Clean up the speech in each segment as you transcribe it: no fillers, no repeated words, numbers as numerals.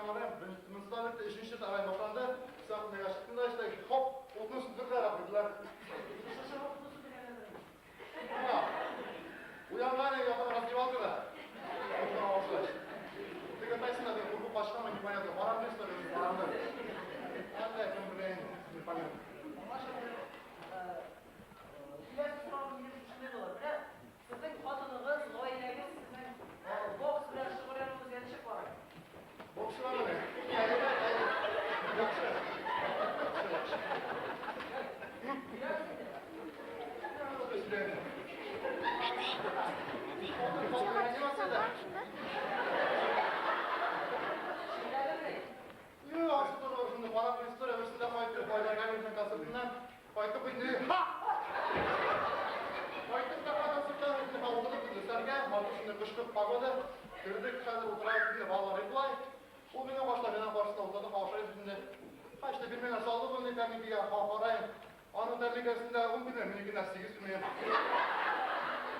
барам, монысы да бетте, өченче тагын башланды. Сәхнәгә чыктым да, işte, хоп, утны сүндерделәр, куйдылар. Шушы утны сүндергәннәр. Уянган ятып раздевалкада. Утны алышкач. Теге кайсында теге куркып качканмы, непонятно. Караңгы история, караңгы. Әллә кем белә инде, непонятно. Киләсе сорау минем шушындый булыр. Менә сезнең хатыныгыз, гаиләгез сезнең бокс белән шөгыльләнүегезгә ничек карый? Боксчылар белән. Яхшы. Яхшы, яхшы. Сөйләгез инде. Сөйләгез. Реанимациядә. Сөйләдеңме? Юк, асы туры шундый караңгы история берсендә кайтып, Айдар Галимовның концертыннан кайтып инде. Ха! Кайтып та концерттан инде утырдык инде өстәлгә, матур шундый кышкы погода. Кердек, хәзер утырабыз инде, балалар йоклый. Ул минем башта, минем каршысында утырды, каушайбыз инде. Ха, işte бер миңа салды моны тәмикегә, карайым. Аның тәмикесендә 10 пилмән, минекендә 8 пилмән.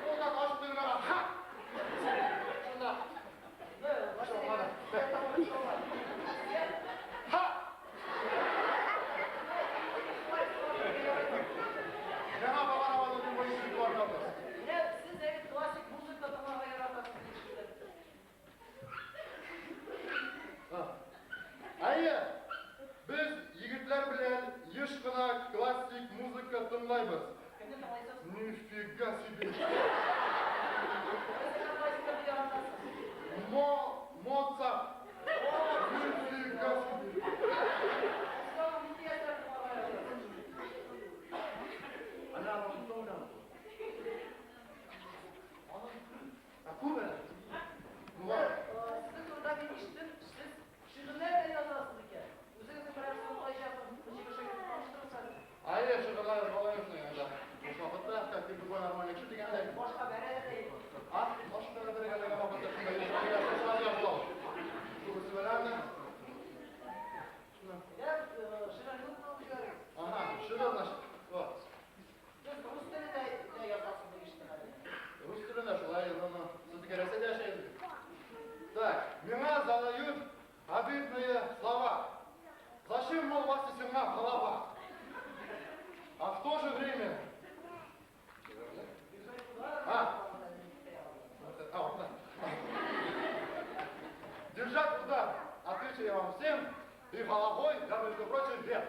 Ул да ачып куйды миңа, ха! Шунда. Василий, Ха! Миңа бабана баба дип уйлыйм, бар. Менә сез әле классик музыка тыңларга яратасыз дип ишеттем. Әйе, без егетләр белән еш кына классик музыка тыңлайбыз. Кемне тыңлыйсыз? Нифига себе! Кайсы композиторны яратасыз? Моцарт! Нифига себе! Сез аның нинди әсәрен тыңларга яратасыз? Әнә аның шунда уйнады. Аның Ә күп әле. Болар. Сезнең турында мин ишеттем, сез шигырьләр дә язасыз икән. Үзегезнең берәр соңгы иҗатын ничек таныштырыгыз әле. Әйе, шигырьләр язалар инде. Буш вакытта, как любой нормальный кеше дигәндәй. Башка бәрәләр дә юк. А, башка бәрәләр вакытта шунда сразу языла. Күбесе беләме? Я шигырьне укып җибәрегез. Ага, шигырь значит. Вот. Сез рус телендә дә язасыз дип ишеттем әле. Рус телендә шулай, но все-таки Россиядә яшәйбез бит. Так, меня задают обидные слова. Зачем, мол, Вася, сильна голова? А в то же время... А, а, вот так. Держать удар, отвечу я вам всем, и головой, я, между прочим, вверх.